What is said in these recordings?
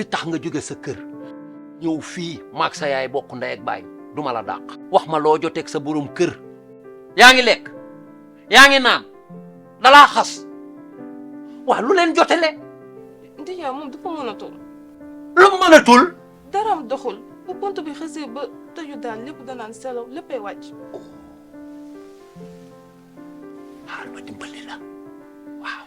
li tax nga jóge sa kër ñëw fii maag sa yaay bokk ndey ak baay duma la dàq wax ma loo joteeg sa borom kër yaa ngi lekk yaa ngi naan dalaa xas waaw lu leen jotele ndijaay moom dafa mënatul lu mu mënatul daram doxul bu pont bi xësee ba tëju daan lépp danaan selaw léppay wàcc xaar ma dimbali la waaw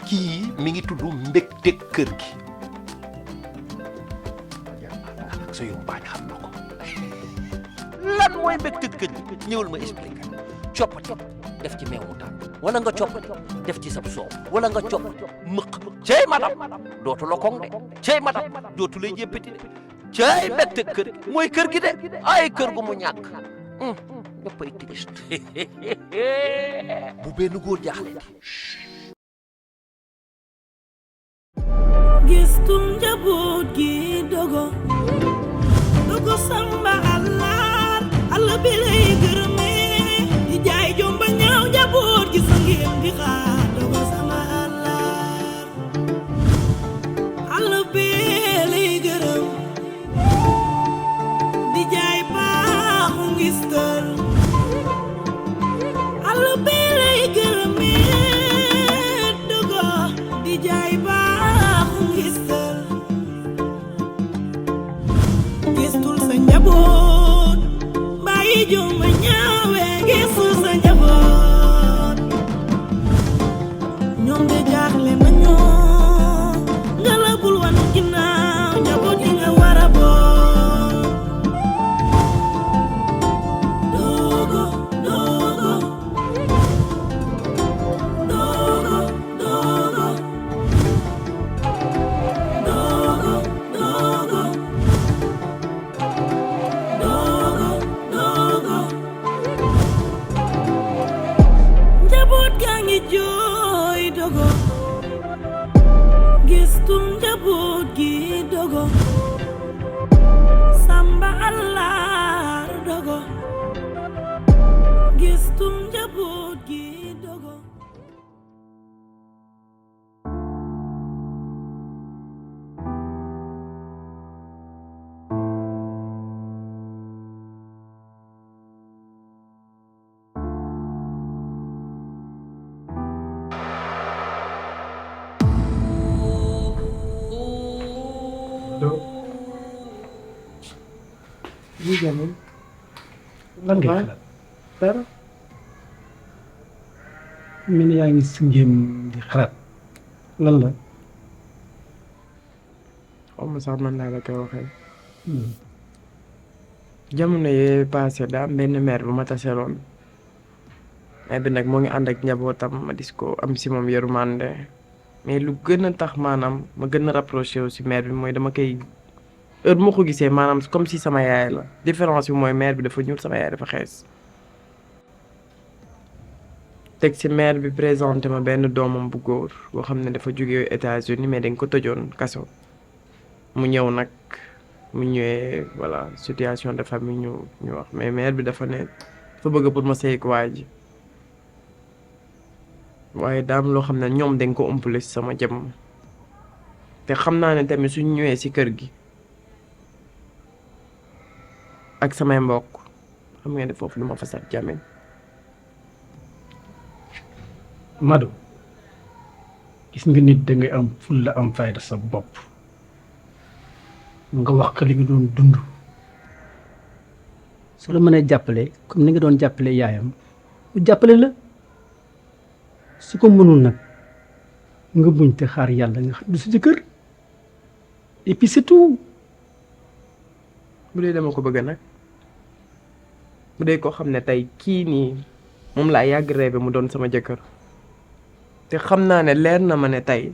kii mi ngi tudd mbégte kër gi ak sa yumpaañ xam na ko lan mooy mbégte kër gi ñëwal ma expliqué coppati def ci meew mu tàng wala nga coppati def ci sab soow wala nga copp mëq cey madam dootu la koŋ de cey madam dootu lay jéppati de cey mbégte kër gi mooy kër gi de ay kër gu mu ñàkk ñëppay triste bu benn góor jaaxle gistum njaboot gi dogo samba Allah bi lay gërëme di jaay jomba ñaaw njaboot gi sa ngeen di xaar dogo sama Allah bi lay gërëm di jaay baaxu ngistal Allah bi lay gërëme dogo di jaay baaxu ngistal gistul sa njaboot bàyyi jomba ñaawe gistul sa njaboot ñoom de jaaxle nañoo nga la bul wan ginnaaw njaboot yi nga war a boot dogo dogo dogo dogo dogo dogo njaboot gaa ngi jooy dogo gistum njaboot gi dogo samba Allah dogo gistum njaboot gi dogo Ini jamin lan ngay xalaat dara min yaa ngi singéem di xalaat lan la xaw ma sax man laa la koy waxee jamono yee passé daa am benn maire bu ma taseloon maire bi nag moo ngi ànd ak njabootam ma dis ko am si moom yërmande mais lu gën a tax maanaam ma gën a rapproché wu si maire bi mooy dama koy heure bu ma ko gisee maanaam comme si sama yaay la différence bi mooy maire bi dafa ñuul sama yaay dafa xees teg si maire bi présenté ma benn doomam bu góor boo xam ne dafa jóge États-Unis mais dañ ko tëjoon kaso mu ñëw nag mu ñëwee voilà situation de famille ñu wax mais maire bi dafa ne dafa bëgg pour ma sëy ak waa ji waaye daam loo xam ne ñoom dañ ko ëmpale si sama jëmm te xam naa ne tamit suñ ñëwee si kër gi ak samay mbokk xam ngeen ne foofu lu ma fa sax jamin Mado gis nga nit da ngay am fulla am fayda sa bopp nga wax ko li nga doon dund su la mënee jàppale comme ni nga doon jàppale yaayam mu jàppale la su ko mënul nag nga muñ te xaar yàlla nga xam du sa jëkkër et puis c'est tout bu dee dama ko bëgg nag bu dee koo xam ne tey kii nii moom laa yàgg rêvé mu doon sama jëkkër te xam naa ne leer na ma ne tey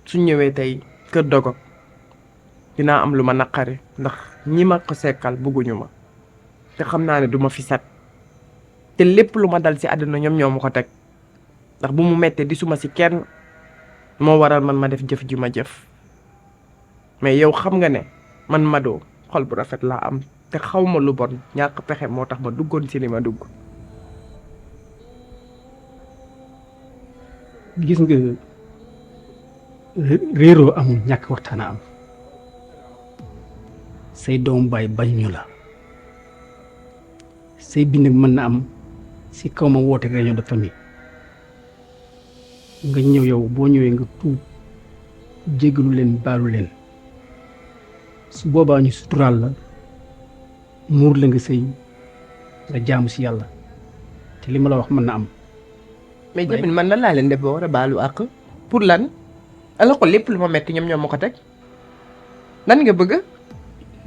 su ñëwee tey kër dogo dinaa am lu ma naqari ndax ñi ma ko sekkal bëgguñu ma te xam naa ne du ma fi set te lépp lu ma dal si àdduna ñoom ñoo ma ko teg ndax bu mu mettee di suma si kenn moo waral man ma def jëf ji ma jëf mais yow xam nga ne man Mado xol bu rafet laa am te xaw ma lu bon ñàkk pexe moo tax ma duggoon si li ma dugg gis nga réeroo amul ñàkk waxtaan a am say doom baay bañ ñu la say bind mën na am si kaw ma woote réunion de famille nga ñëw yow boo ñëwee nga tuub jéggalu leen baalu leen su boobaa ñu suturaal la muur la nga sëy nga jaamu si yàlla te li ma la wax mën na am. mais Jamil man nan laa leen def ba war a baalu àq pour lan ala ko lépp lu ma metti ñoom ma ko teg lan nga bëgg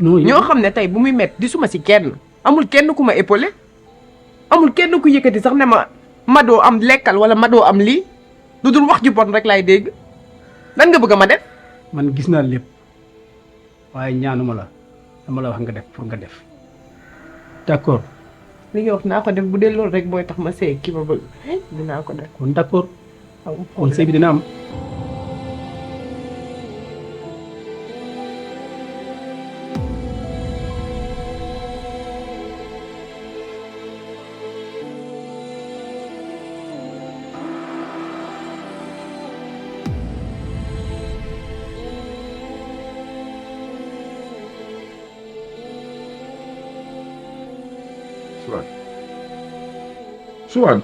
non ñoo xam ne tey bu muy metti di suma si kenn amul kenn ku ma épaulé amul kenn ku yëkkati sax ne ma doo am lekkal wala ma doo am lii lu dul wax ju bon rek laay dégg lan nga bëgg ma def man gis naa lépp waaye ñaanuma la dama la wax nga def pour nga def d'accord. li nga wax naa ko def bu dee loolu rek mooy tax ma sëy ki ma bëgg dinaa ko def kon d'accord kon sëy bi dina am. Suwaan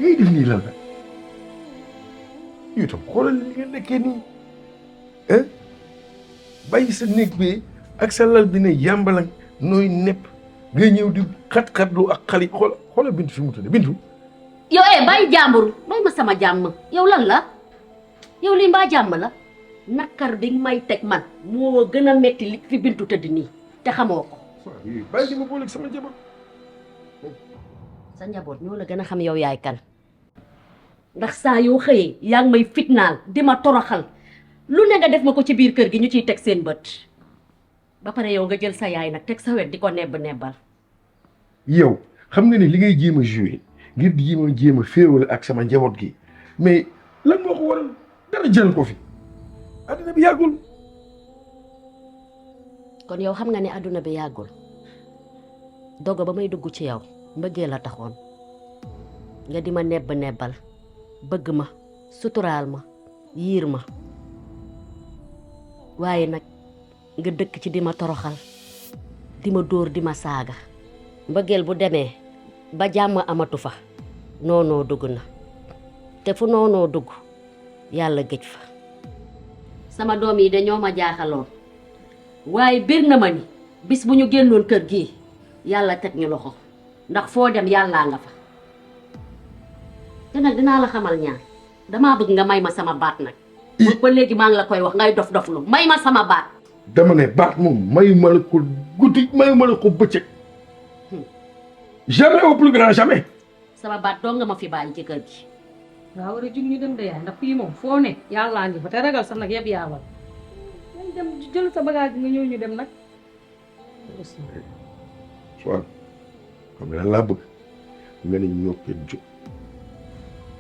ngay def nii lan la yow tam xoolal li nga nekkee nii bàyyi sa néeg bi ak sa lal bi ne yàmbalang nooy nepp nga ñëw di xat-xatlu ak xali xoolal Bintu fi mu tëdd Bintu. yow bàyyi jàmbur may ma sama jàmm yow lan la yow lii mbaa jàmm la nakar bi may teg man moo gën a metti li fi Bintu tëdd nii te xamoo ko. bàyyi di ma booleeg sama jabar. sa njaboot ñoo la gën a xam yow yaay kan ndax saa yoo xëyee yaa ngi may fitnaal di ma toroxal lu ne nga def ma ko ci biir kër gi ñu ciy teg seen bët ba pare yow nga jël sa yaay nag teg sa wet di ko nebbal. yow xam nga ne li ngay jéem a joué ngir di jéem a féewale ak sama njaboot gi mais lan moo ko waral dara jël ko fi adduna bi yàggul. kon yow xam nga ne adduna bi yàggul dogo ba may dugg ci yow. mbëggee la taxoon nga di ma nebbal bëgg ma suturaal ma yiir ma waaye nag nga dëkk ci di ma toroxal di ma dóor di ma saaga mbëggeel bu demee ba jàmm amatu fa noonoo dugg na te fu noonoo dugg yàlla gëj fa sama doom yi dañoo ma jaaxaloon waaye bir na ma ni bis bu ñu génnoon kër gi yàlla teg ñu loxo ndax foo dem yàllaa nga fa te nag dinaa la xamal ñaar damaa bëgg nga may ma sama baat nag ba léegi maa ngi la koy wax ngay dof lu may ma sama baat dama ne baat moom mayu ma la ko guddi mayu ma la ko bëccëg jamais au plus grand jamais. sama baat doo nga ma fi bàyyi ci kër gi. waaw war a jug ñu dem de yaay ndax fii moom foo ne yàllaa ngi fa te ragal sax nag yëpp yaawal ñu dem jël sa bagage nga ñëw ñu dem nag. soit xam nga lan laa bëgg nga ne ñoo ko jóg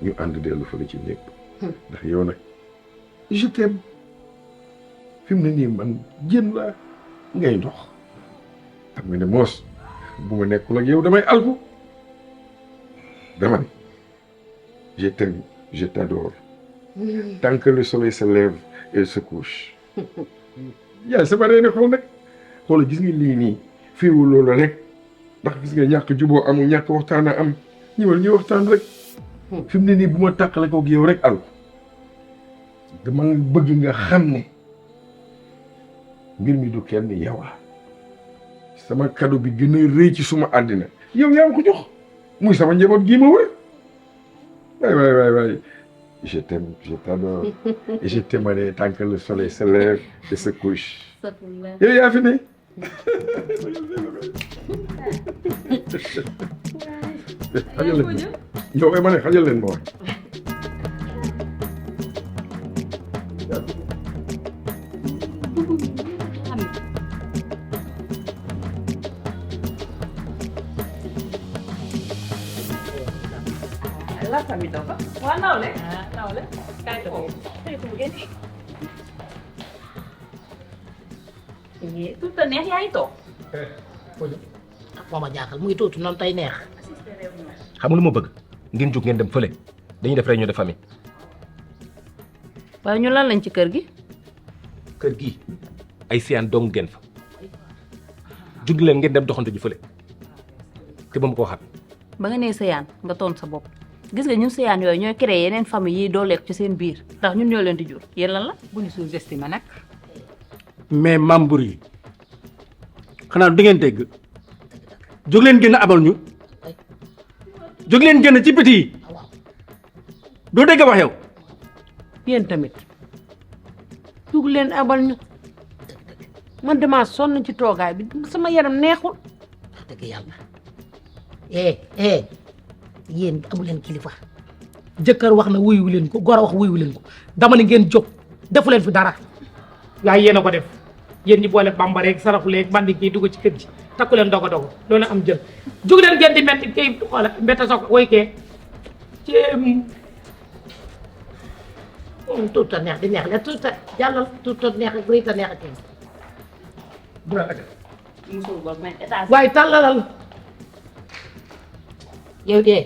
ñu ànd dellu fële ci néeg ndax yow nag je t'aime fi mu ne nii man jën laa ngay dox xam nga ne moos bu ma nekkul ak yow damay alku dama ne je t'aime je t'adore tant que le soleil se lève et se couche yaay sama reene xool nag xoolal gis nga lii nii fiiwu loolu rek ndax gis nga ñàkk juboo amul ñàkk waxtaan a am ñëwal ñu waxtaan rek fi mu ne nii bu ma tàqale koog yow rek alku dama bëgg nga xam ne mbir mi du kenn yow la sama cadeau bi gën a rëy ci suma àddina yow yaa ngi ko jox muy sama njaboot gii ma wër waay je t'aime je t'adore et je t'aimerai tant que le soleil se lève et se couche yow yaa fi ne xajal leen yow ma ne xajal leen ma wax la famille dafa waa nawle nawle kay ko kay ko ngeen tout a neex yaa ngi toog moo ma jaaxal mu ngi tuuti noonu tey neex xam nga lu ma bëgg ngeen jóg ngeen dem fële dañuy def réunion de famille. waaye ñu lan lañ ci kër gi. kër gi ay siyaan dong ngeen fa jug leen ngeen dem doxantu ji fële te ba mu ko waxaat. ba nga nee sëyaan nga toon sa bopp gis nga ñun sëyaan yooyu ñooy créé yeneen famille yi dooleeku ci seen biir ndax ñun ñoo leen di jur yéen lan la. bu ñu sous-estimé nag. mais membre yi xanaa du ngeen dégg jóg leen génn abal ñu jóg leen génn ci biti yi doo dégg wax yow. yéen tamit dug leen abal ñu man damaa sonn ci toogaay bi sama yaram neexul. wax dëgg yàlla yéen amu leen kilifa. jëkkër wax na wuyu leen ko gor a wax wuyu leen ko dama ne ngeen jóg defu leen fi dara. waaye yéen a ko def yéen ñi boole bambareeg saraxuleeg bandi kii dugg ci kër gi takku leen dogo dogo loolu am jël jóg leen ngeen di metti kii xoola mbetta soog woy kee ci tuuta neex di neex la tuuta jàllal tuuta neex ak bëri ta neex ak waaye tàllalal yow de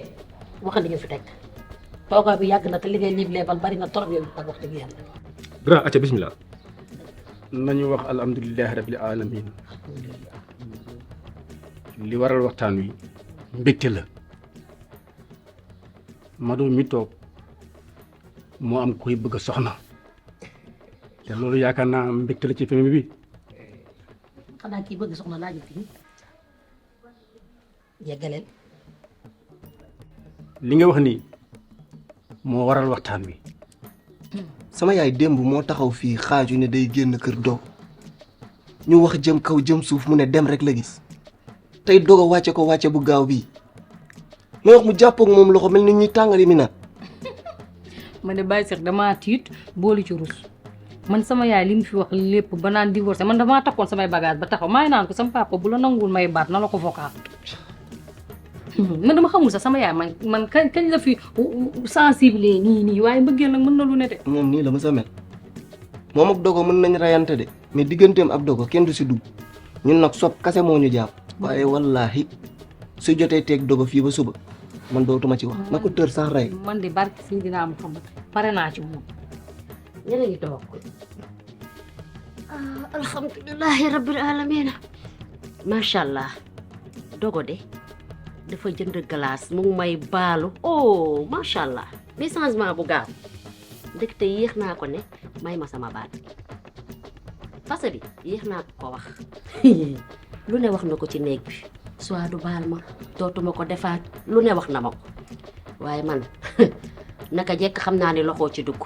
wax li nga fi teg toogaa bi yàgg na te liggéey liib leebal bari na torop yow ak wax dëgg yàlla. grand acca bismillah. nañu wax alhamdulilahi rabbil alamin li waral waxtaan wi mbégte la Mado mi toog moo am koy bëgg a soxna te loolu yaakaar naa mbégte la ci famille bi. xanaa kii bëgg soxna laaju fi yeggaleel. li nga wax nii moo waral waxtaan wi. sama yaay démb moo taxaw fii xaaju ne day génn kër Dogo ñu wax jëm kaw jëm suuf mu ne dem rek la gis tey Dogo wàcce ko wàcce bu gaaw bii ma wax mu jàppoog moom loxo mel ni ñuy tàngali mi naan. man de bàyyi sax damaa tiit booli ci rus man sama yaay li mu fi wax lépp ba naan divorcé man damaa takkoon samay bagage ba taxaw maa ngi naan ko sama papa bu la nanguwul may baat na la ko vocal man dama xamul sax sama yaay man kañ la fi sensible nii waaye mbëggeel nag mën na lu ne de. moom nii la ma sa mel moom ak Dogo mën nañ rayante de mais digganteem ak Dogo kenn du si dugg ñun nag sob kase moo ñu jàpp waaye wallaahi su jotee teeg Dogo fii ba suba man dootuma ci wax na ko tër sax rey. man de barki si dinaa mu xam pare naa ci moom. yéen a ngi toog alhamdulilahi rabbil alamin macha allah Dogo de dafa jënd glace mu ngi may baalu oh macha allah bi changement bu gaaw ndekete yéex naa ko ne may ma sama baat fase bi yéex naa ko wax lu ne wax na ko ci néeg bi soit du baal ma dootuma ko defaat lu ne wax na ma ko waaye man naka jekk xam naa ne loxoo ci dugg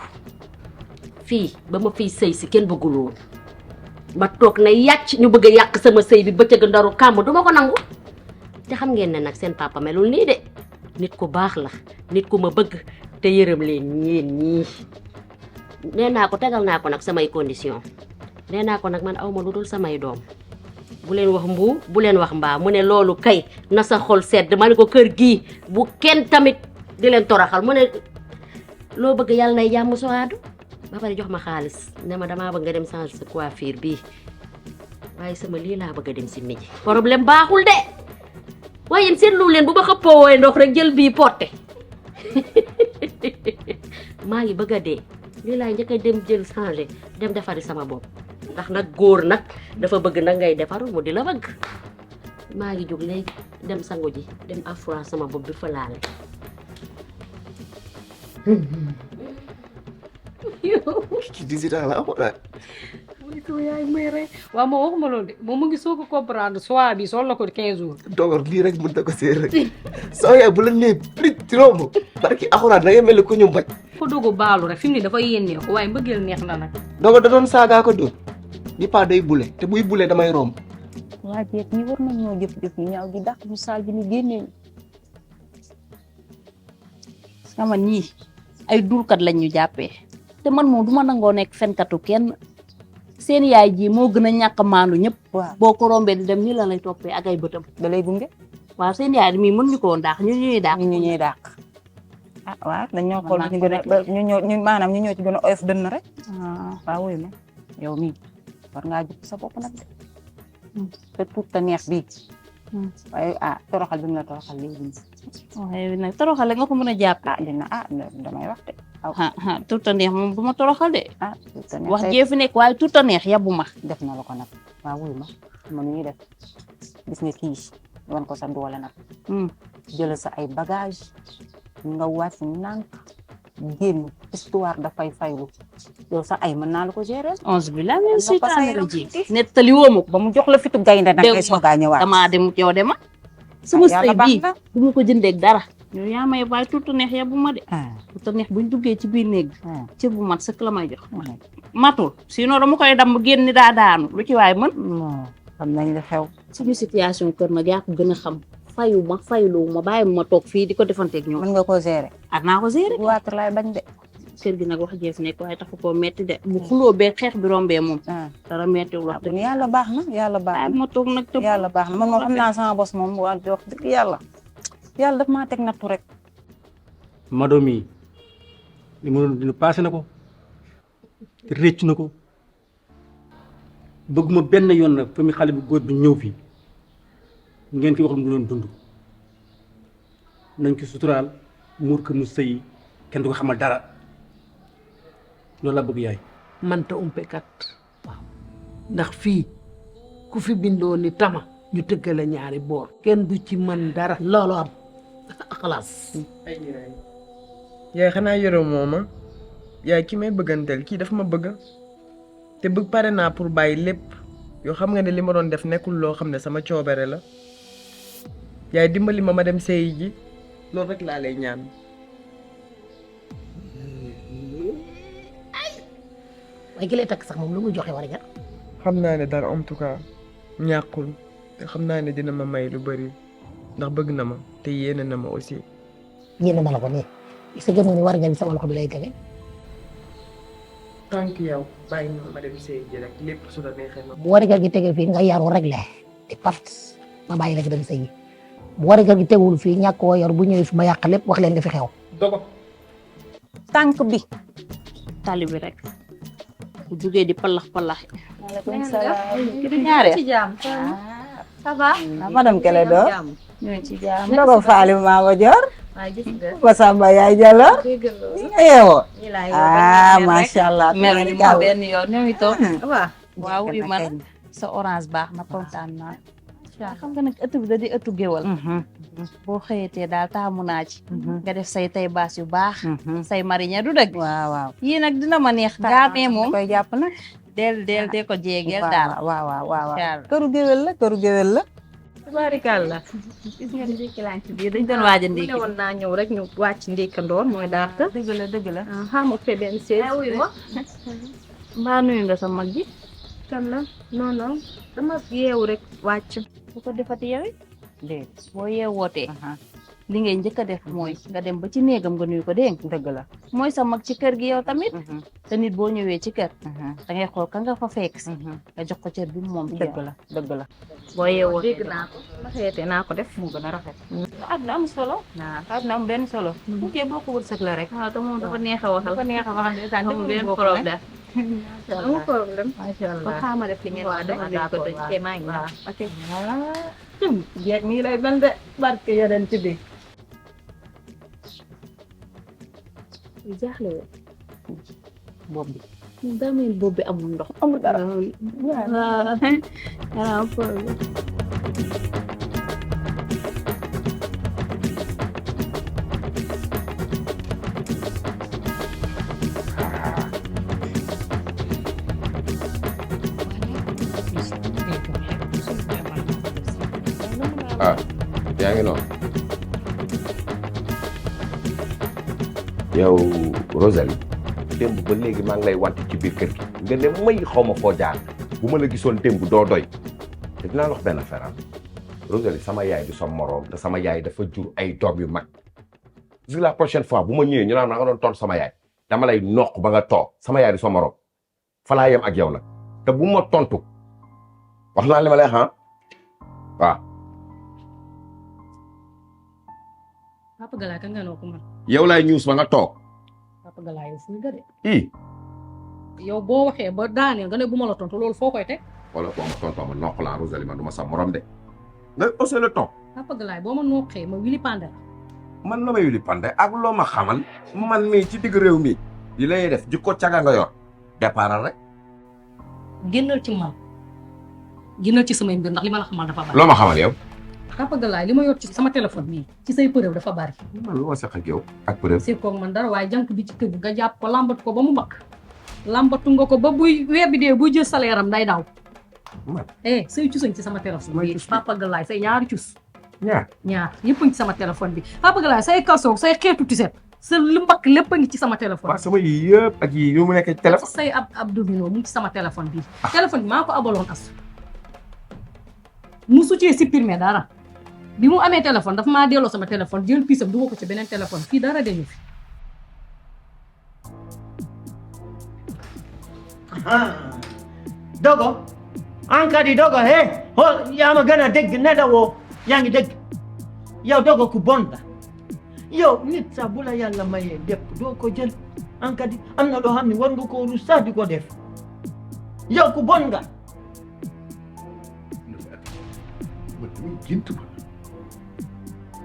fii ba ma fiy sëy si kenn bëggul woon ma toog na yàcc ñu bëgg a yàq sama sëy bi bëccëg ndaru kàmm duma ko nangu te xam ngeen ne nag seen papa melul nii de nit ku baax la nit ku ma bëgg te yërëm leen ñeen ñii nee naa ko tegal naa ko nag samay condition nee naa ko nag man awma lu dul samay doom bu leen wax mbuu bu leen wax mbaa mu ne loolu kay na sa xol sedd ma ne ko kër gii bu kenn tamit di leen toraxal mu ne loo bëgg yàlla nay jàmm sowaadu ba pare jox ma xaalis ne ma damaa bëgg nga dem changer sa coiffure bii waaye sama lii laa bëgg a dem si miji problème baaxul de waaye yéen seetlu leen bu ma xëppoo wooye ndox rek jël bii porté maa ngi bëgg a dee lii laay njëkk a dem jël changer dem defari sama bopp ndax nag góor nag dafa bëgg nag ngay defaru mu di la bëgg maa ngi jóg léegi dem sangu ji dem afra sama bopp bi fa laale ci 18 ans la amoon yaay may rey waaw ma waxuma loolu de moom mu ngi soog a comprendre soit bi sol la ko 15 jours. Dogo lii rek mën na ko séer rek soo yaay bu la nee prit ci romb barki axuraan da ngay mel ni ku ñu mbaj. ko Dogo baalu rek fi mu ne dafa yénnee ko waaye mbëggeel neex na nag. Dogo da doon saagaa ko dóor di pa day bule te buy bule damay romb. waa jeet ñi war nañoo jëf-jëf ñu ñaaw gi dàq ñu saal bi ñu génnee sama ñii ay dulkat lañ ñu jàppee te man moom du ma nangoo nekk fenkatu kenn seen yaay ji moo gën a ñàkk maandu ñëpp. waaw boo ko rombee di dem nii la lay toppee ak ay bëtam. da lay gunge. waaw seen yaay mii mën ñu ko woon dàq ñun ñuy dàq. ñu ñuy dàq. ah waaw dañoo xool ñu gën a ñu maanaam ñu ñoo ci gën a oyof dënn rek. waaw wuyu ma yow mii war ngaa jub sa bopp nag de. te tuut te neex bii. waaye toroxal bi mu la toroxal léegi waaye nag toroxale nga ko mën a jàpp. dina damay wax de. tuuta neex moom du ma toroxal de. tuuta neex wax jee fi nekk waaye tuuta neex yabu ma. def na la ko nag waaw wuy ma man ñuy def gis nga kii wan ko sa doole nag. jël sa ay bagage nga wàcc nànk génn histoire dafay faylu yow sa ay mën naa la ko gérer. onze bi la même si tànn ji nettali woo ma ko ba mu jox la fitu gaynde nag ngay soogaa ñëwaat. damaa dem yow de ma. sama sëy bii du ma ko jëndee dara. yow yaa may waaye tuuta neex yabu ma de. tuuta neex buñ duggee ci biir néeg bi. cër bu mat sëkk la may jox. matul sinon dama koy damm génn ni daa daanu lu ci waay mën. xam nañ li xew. suñu situation kër nag yaa ko gën a xam. fayu ma faylu ma bàyyi ma toog fii di ko defanteeg ñoom. mën nga ko gérer. naa ko gérer. waat laay bañ de. kër gi nag wax jeef nekk waaye taxu koo metti de bu xuloo bee xeex bi rombee moom. dara mettiwul wax dëgg. yàlla baax na yàlla baax na ma toog nag te yàlla baax na man moom xam naa sama bos moom wax dëgg yàlla daf maa teg nattu rek. Mado mi li mu doon dina passé na ko te réccu na ko bëgguma benn yoon nag fa mi xale bu góor bi ñëw fii ngeen ki wax lu mu doon dund nañ ko suturaal muur ko mu sëyi kenn du ko xamal dara loolu la bëgg yaay. manta umpekat waaw ndax fii ku fi bindoo ni tama ñu tëggale ñaari boor kenn du ci mën dara loolu am xalaas. yaay xanaa yore mooma yaay ki may bëgganteel kii daf ma bëgg te bëgg pare naa pour bàyyi lépp yoo xam nga ne li ma doon def nekkul loo xam ne sama coobere la yaay dimbali ma dem sëyi ji loolu rek laa lay ñaan. waaye ki lay takk sax moom lu muy joxe war a jar. xam naa ne dara en tout cas ñàkkul te xam naa ne dina ma may lu bari ndax bëgg na ma te yéene na ma aussi. yéene na la ko nii sa gëm nga ni war nga ni sama loxo bi lay gane. tant que yow bàyyi ma dem sëy ji rek lépp su la neexee ma. bu warigal gi tege fii nga yaru rek la te part ma bàyyi la nga dem sëy bu warigal gi tegul fii ñàkk woo yor bu ñëwee fi ma yàq lépp wax leen li fi xew. dogo tànk bi tali bi rek bu jugee di palax palax. maaleykum salaam. kii di ñaareel ci jàmm. ça va. madame Kélédor. ñu ngi ci jàmm. ndogo Faali maa ko jor. waaye gis nga. Masamba yaay Jalloor. nga yeewoo. macha allah. mel ni ma benn yoon ñoo ngi toog. waaw wi man sa orange baax na kontaan naa. xam nga nag ëtt bi da di ëttu géwal. boo xëyatee daal taamu naa ci. nga def say tay baas yu baax. say mariña du dëgg. waaw yii nag dina ma neex. gaamee moom koy jàpp nag. del de ko jéegeel daal. waaw këru géwél la këru géwél la. tubaarikàlla. gis nga ndékki laa ci biir dañ doon waaj a ndékki. woon naa ñëw rek ñu wàcc ndékkandoor mooy daata. dëgg la. xam nga fe benn seet. mbaa nuyu nga sa mag ji. kan la non dama yeewu rek wàcc. bu ko defati yow déet boo yeewootee. li ngay njëkk a def mooy nga dem ba ci néegam nga nuyu ko dégg dëgg la mooy sa mag ci kër gi yow tamit. te nit boo ñëwee ci kër. da ngay xool ka nga fa fekk si. nga jox ko cër bi moom. dëgg la. boo yeewoo dégg naa ko ma xëyatee naa ko def. mu gën a rafet. àdduna am solo. àdduna am benn solo. bu kee boo ko wërsëg la rek. waaw te moom dafa neex a waxal. dafa neex a waxal ndeysaan amul benn problème. amul problème. macha allah ba xaama def li ngeen wax dama ko doon kee maa ngi ñëw. ok. jeeg nii lay mel de barke yeneen ci bi. jaaxle bopp bi. daa mel bopp bi amul ndox. amul dara. waaw problème. yaa ngi noonu yow Rosalie démb ba léegi maa ngi lay wante ci biir kër gi nga ne may xaw ma foo jaar bu ma la gisoon démb doo doy te dinaa la wax benn affaire am Rosalie sama yaay du sa moroom te sama yaay dafa jur ay doom yu mag gis la prochaine fois bu ma ñëwee ñu naan nga doon tontu sama yaay dama lay noq ba nga toog sama yaay du sa moroom fa laa yem ak yow nag te bu ma tontu wax naa li ma lay wax waaw. Papa Galaye kan nga noo ko man. yow laay ñuus ba nga toog. Papa Galaye yow fu nga de. yow boo waxee ba daaneel nga ne bu ma la tontu loolu foo koy teg. wala boo ma tontoo ma noq la Rosalie man du ma sa morom de. nga haussé le ton. Papa Galaye boo ma noqee ma wili pande la man la may yuli pande ak loo ma xamal man mii ci digg réew mi li lay def jikko caga nga yor départal rek. génnal ci man génnal ci samay mbir ndax li ma la xamal dafa bari. loo ma xamal yow. Papa Galaye li ma yor ci sama téléphone bii ci say preuve dafa bari. man lu ma seq ak yow ak preuve. si koog man dara waaye jànk bi ci kër gi nga jàpp ko lambatu ko ba mu mag lambatu nga ko ba buy weer bi dee buy jël salaire am day daw. say cusañ ci sama téléphone bi Papa Galaye say ñaari cus. ñaar yëpp a ngi ci sama téléphone bi Papa Galaye say kalsoog say xeetu tiset sa lu mbakk lépp a ngi ci sama téléphone. waaw sama yii yëpp ak yii yu mu nekk ci téléphone. say ab domino mu ngi ci sama téléphone bi téléphone bi maa ko abaloon as musu cee supprimer dara bi mu amee téléphone dafa maa delloo sama téléphone jël piisam dugal ko ci beneen téléphone fii dara dañu fi. Dogo ankadi Dogo xool yaa ma gën a dégg ne da woo yaa ngi dégg yow Dogo ku bon la yow nit sax bu la yàlla mayee lépp doo ko jël ankadi am na loo xam ne war nga koo rus sax di ko def yow ku bon nga.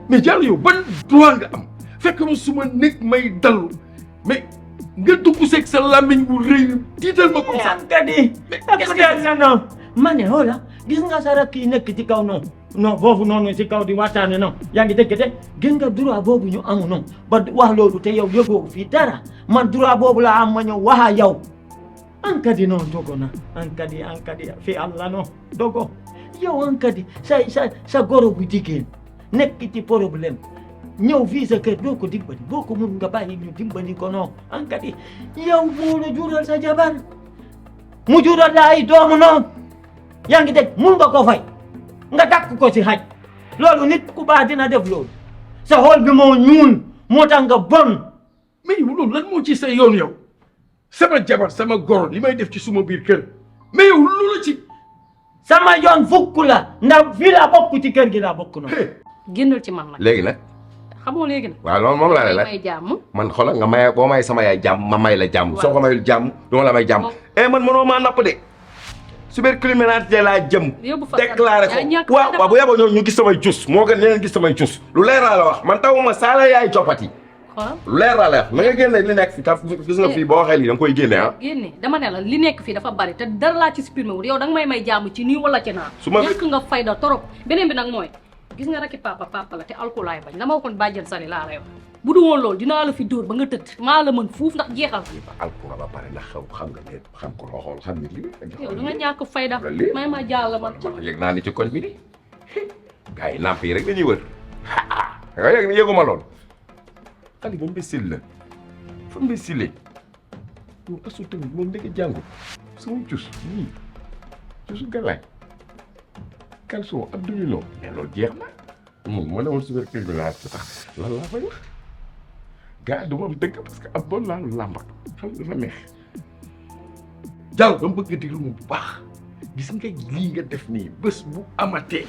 mais Diallo yow ban droit nga am fekk ma suma nekk may dallu mais nga dugg seeg sa làmmiñ bu rëy tiital ma comme ça. ankadi non ma ne xoola gis nga sa rakk yi nekk ci kaw noonu non foofu noonu ci kaw di waxtaane noonu yaa ngi dégg de gis nga droit boobu ñu amu noonu ba wax loolu te yow yëgoo fii dara man droit boobu la am ma ñëw waxa yow ankadi noonu Dogo na ankadi fi Allah no Dogo yow ankadi sa goro bu jigéen nekk ci problème ñëw fii sa kër doo ko dimbali boo ko mun nga bàyyi ñu dimbali ko noonu ankadi yow moo la jural sa jabar mu jural la ay doomu noonu yaa ngi dégg mun nga ko fay nga dakk ko ci xaj loolu nit ku baax dina def loolu sa xol bi moo ñuul moo tax nga bon. mais loolu lan moo ci sa yoon yow sama jabar sama goro li may def ci suma biir kër mais yow lu la ci. sama yoon fukk la ndax fii laa bokk ci kër gi laa bokk noonu. génnal ci man nag. léegi nag. xamoo léegi nag. waaw loolu moom laa lay laaj may jàmm. man xoolal nga may boo may sama yaay jàmm ma may la jàmm. soo ko mayul jàmm du ma la may jàmm. man mënoo maa napp de. cybercriminalité laa jëm. déclaré ko waaw bu yaboo ñu gis samay cus moo gën ñeneen gis samay cus. lu leer laa la wax man tawuma saala yaay coppati. lu leer laa la wax na nga génne li nekk fi taf gis nga fii boo waxee lii da nga koy génne ah. génne dama ne la li nekk fii dafa bari te dara laa ci supprimé wul yow danga may jàmm ci nii wala ci naa. su ma ñàkk nga fayda torop beneen bi nag mooy gis nga rakki papa la te alcool laay bañ dama waxoon bàjjen sani laa lay wax bu du woon loolu dinaa la fi dóor ba nga tëdd maa la mën fuuf ndax jeexal alcool ba pare ndax xam nga ne xam ko loo xool xam nga lii yow da nga ñàkk fayda may ma jàll man yëg naa ni ci koñ bi di gars yi nàmp yi rek dañuy wër nga yëg ni yëguma lool xale ba mbésil la fa mbésilee yow asu tamit moom ndeke jàngu sama cus nii cusu galaay calson ab domino mais loolu jeex na moom ma ne woon cybercriminalité sax lan laa fay wax gars yi du ma am dëgg parce que ab bon laalu làmbatu xam nga dafa neex jàll ba mu bëgg a déglu mu bu baax gis nga lii nga def nii bés bu amatee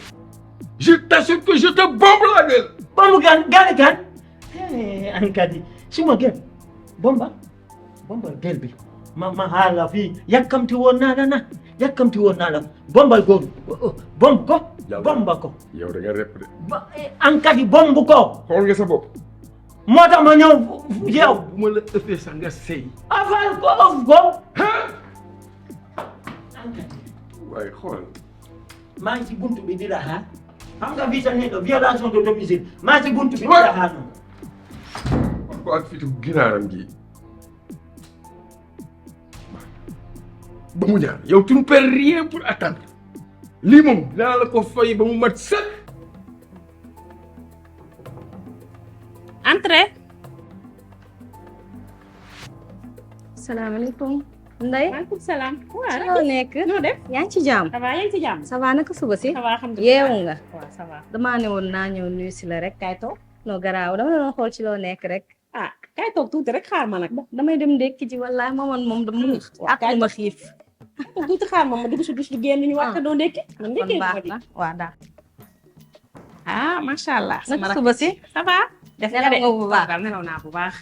je t'assure que je te bombe la gueule. bombe gan ankadi suma gel bomba gel bi ma haala fii yàkkamti woon naa la bombal góoru bomb ko bomba ko yow da nga rep de ankadi bomb ko xool nga sa bopp moo tax ma ñëw yow bu ma la ëppee sax nga sëy afal ko of ko ankadi waaye xool maa ngi ci buntu bi di la xaar xam nga bii sa nekk violation de domicile maa ngi ci buntu bi di la xaar noonu ko ak fitu ginaaram gi ba mu ñaan yow tu ne perds rien pour attendre lii moom dinaa la ko fay ba mu mat sëkk. Entrez. salaamaaleykum. Ndeye. maaleykum salaam. waaw noo nekk. noo def. yaa ngi ci jàmm. ça va yaa ngi ci jàmm. ça va naka suba si. ça va alhamdulilah yeewu nga. waaw ça va. damaa ne woon naa ñëw nuyu si la rek. kaay toog. non garaaw dama doon xool ci loo nekk rek. ah kaay toog tuuti rek xaar ma nag. damay dem ndekki ji wallaahi moom dama. ak ma xiif. tuuti xaar ma dugg si dus bi génn ñu wax doo ndekki. man ndekki baax na waaw daal. ah macha allah. naka suba si. ça va. def nga de bu baax nelaw naa bu baax.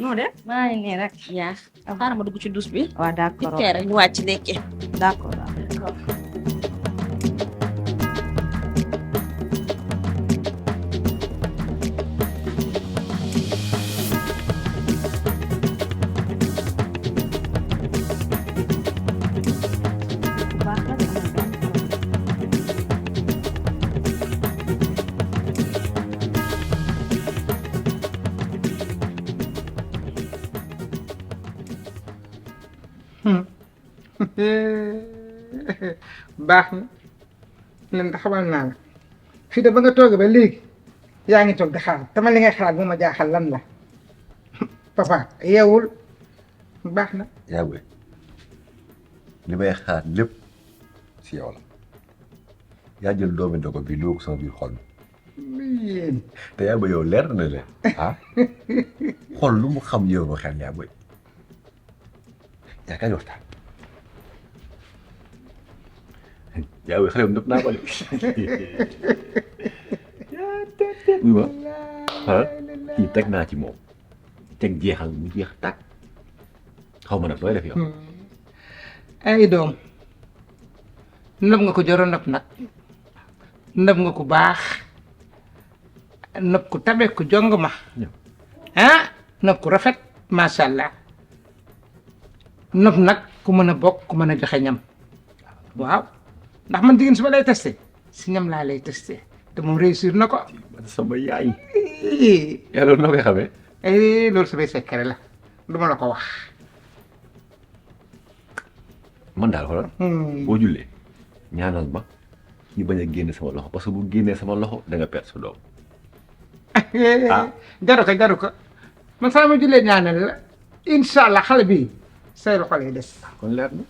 noo def. maa ngi nii rek. yaa xaaral ma dugg ci dus bi. waaw d'accord ci rek ñu wàcc ndekki. d'accord. baax na leen da xamal naa la fii de ba nga toog ba léegi yaa ngi toog di xaar tama li ngay xalaat bu ma jaaxal lan la papa yeewul baax na. yaa booy li may xaar lépp si yow la yaa jël doomi ndogo bi loo ko sama biir xol yéen te yaa booy yow leer na leen ah xol lu mu xam yow ko xel yaa booy yaa kaay waxtaan yaa booy xale nëpp naa ko de oui ma ah kii teg naa ci moom teg jeexal mu jeex tàkk xaw ma nag looy def yow. ay doom nëb nga ko joro nëb nag nëb nga ko baax nëb ko tabe ko jong ma ah nëb ko rafet macha allah nëb nag ku mën a bokk ku mën a joxe ñam waaw ndax man jigéen su ma lay testé si ñam laa lay testé te moom réussir na ko. sama yaay. yaa loolu noo koy xamee. loolu samay secret la du ma la ko wax. man daal xoolal. boo jullee ñaanal ma ñu bañ a génne sama loxo parce que bu génnee sama loxo da nga perte sa doom. jaru ko man saa ma jullee ñaanal la incha allah xale bi say loxo lay des. kon leer na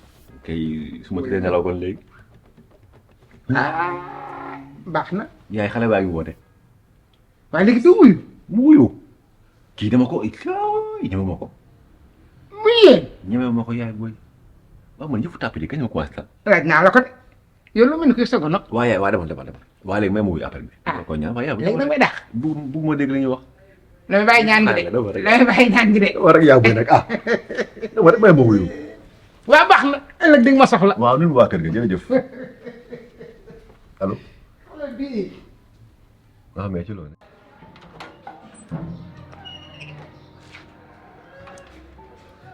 kay su ma tëddee nelaw kon léegi. baax na. yaay xale baa ngi woote. waaye léegi du wuyu. mu wuyu kii dama ko ñeme ma ko. mu yéen. ñeme ma ko yaay booy. waaw man yëfu tàpp ji kañ ma commencé tal. laaj naa la ko de yow lu mel ni koy soog a nag. waaye waa demal waaye léegi may ma wuyu appel bi. ko ñaan waaye léegi nag may dàq. bu ma dégg li ñuy wax. damay bàyyi ñaan gi de damay bàyyi ñaan gi de. war ak yaa booy nag dama rek may ma wuyu. waaw baax na ëllëg di nga ma soxla. waaw nuyu waa kër ga jërëjëf allo. waaw mais ci loolu.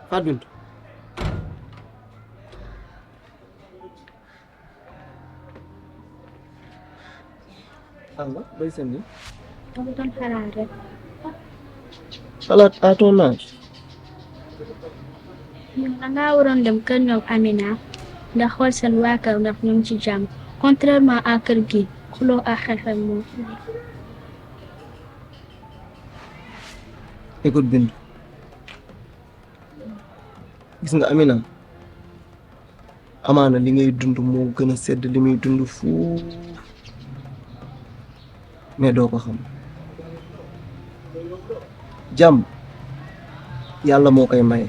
Fatou Bintou. Allah bay seen ni. dama doon xalaat rek. xalaat à ton âge. yow dangaa waroon dem kër ñoom Amina ndax xool seen waa kër ndax ñu ngi ci jàmm contrairement à kër gi xuloo ak xeexam moom. écoute Bintou gis nga Amina amaana li ngay dund moo gën a sedd li muy dund fuuf mais doo ko xam jàmm yàlla moo koy maye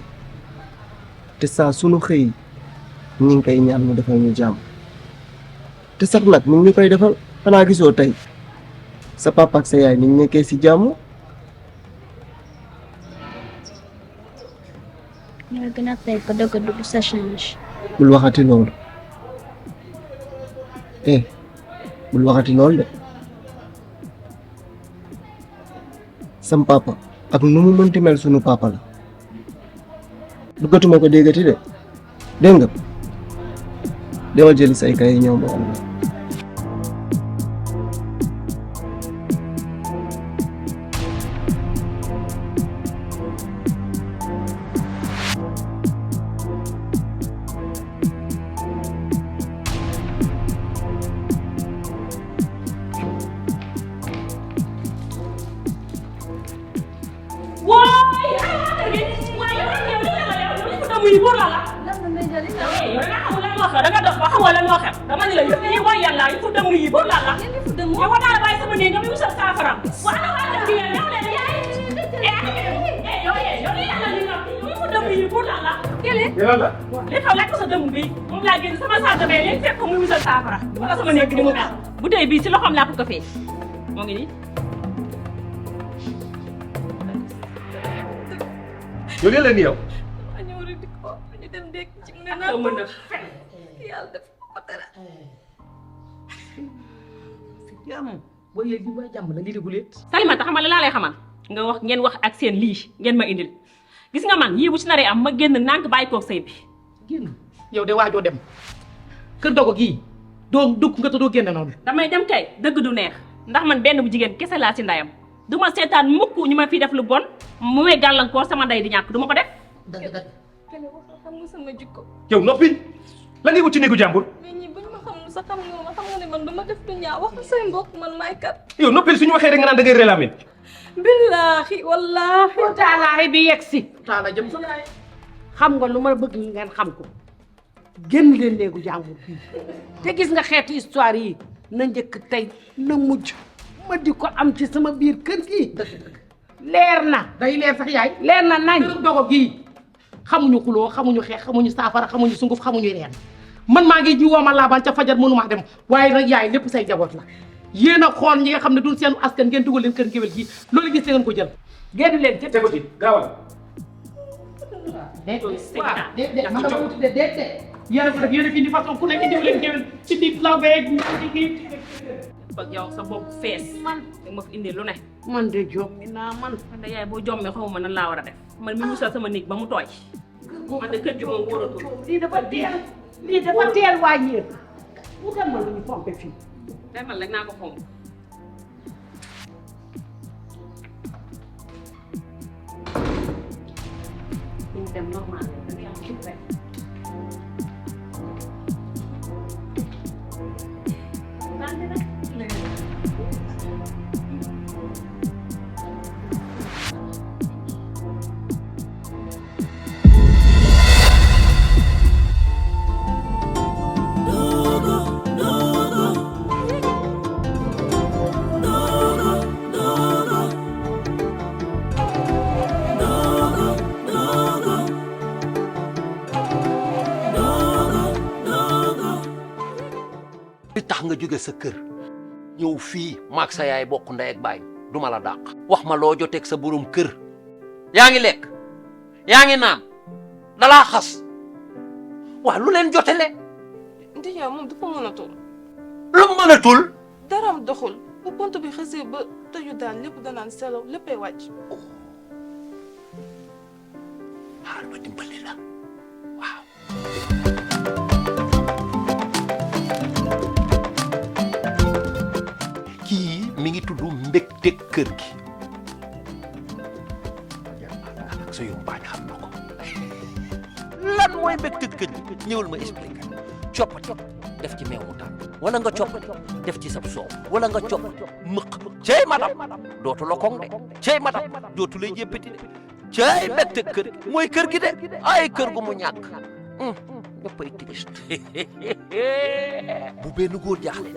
te saa sunu xëy ñu ngi koy ñaan mu defal ñu jàmm te sax nag ñu ngi koy defal xanaa gisoo tey sa papa ak sa yaay ni ñu nekkee si jàmm. ñoo gën a fay ko dëgg du sa change. bul waxati loolu bul waxati loolu de sam papa ak nu mu mënti mel sunu papa la bëggatuma ko déggati de dégg nga demal jëli say kay ñëw ma am li xaw laaj ko sa dëmm bi moom laa génn sama salle de bain léegi fekk ko muy wisal saafara wala sama nekk di mu mel bouteille bii si loxoom laa ko fee moo ngi nii. yow lii la nii yow. ma ñëw rek di ko ñu dem dégg ci ne ak mën a fen yàlla def ko dara. jàmm booy léegi booy jàmm la lii di guleet. Salimata xamal la laa lay xamal nga wax ngeen wax ak seen lii ngeen ma indil gis nga man yii bu ci naree am ma génn nànk bàyyi koog sëy bi. génn yow de waajoo dem kër dogo gii doo dugg nga te doo génn noonu. damay dem kay dëgg du neex ndax man benn bu jigéen kese laa ci ndayam du ma seetaan mukk ñu ma fi def lu bon mu may gàllankoor sama nday di ñàkk du ma ko def. dëgg xam nga sama jikko. yow noppi la ngay wut ci néegu jàmbur. mais ñi buñ ma xamul sax xam nga ne man dama def du ñaaw wax say mbokk man maay kat. yow noppi suñu waxee rek nga naan da ngay relaamin. billaahi wallaahi. taalaahi bi yegg si. taala jëm sa xam nga lu ma bëgg ngeen xam ko génn leen néegu jàmbur bii te gis nga xeetu histoire yi na njëkk tey na mujj ma di ko am ci sama biir kër gi leer na day leer sax yaay leer na nañ dogo gii xamuñu xuloo xamuñu xeex xamuñu saafara xamuñu sunguf xamuñu reen man maa ngi ji wooma laabaan ca fajar mënumaa dem waaye nag yaay lépp say jaboot la yéen a xool ñi nga xam ne duñ seen askan ngeen dugal leen kër géwél gi loolu gis ngeen ko jël génn leen ca tegu ci gaawal déedéet ma nga wuti de déedéet yéen a ko def yéen a fi indi façon ku nekk indiw leen géwél ci di law beeg ak yow sa bopp fees man ma fi indi lu ne man de jommi naa man da yaay boo jommee xaw ma nan laa war a def man mi musal sama néeg ba mu tooy man de kër gi moom wóoratul lii dafa teel waa yéen mu kan ma lu ñu pompe fii demal rek naa ko xomb ñu dem normal da ngay am kit rek li tax nga jóge sa kër ñëw fii maag sa yaay bokk ndey ak baay du ma la dàq wax ma loo joteeg sa borom kër yaa ngi lekk yaa ngi naan dalaa xas waa lu leen jotele ndijaay moom dafa mënatul. lu mu mënatul daram doxul bu pont bi xasee ba tëju daal lépp danaan selaw léppay wàcc. xaar ma dimbali la waaw. kii mi ngi tudd mbégte kër gi ak sa yumpaañ xam na ko lan mooy mbégte kër gi ñëwal ma expliqué coppati def ci meew mu tàng wala nga coppati def ci sab soow wala nga coppati mëq cey madam dootu la koŋ de cey madam dootu lay jéppati de cey mbégte kër gi mooy kër gi de ay kër gu mu ñàkk ñëppay triste bu benn góor jaaxle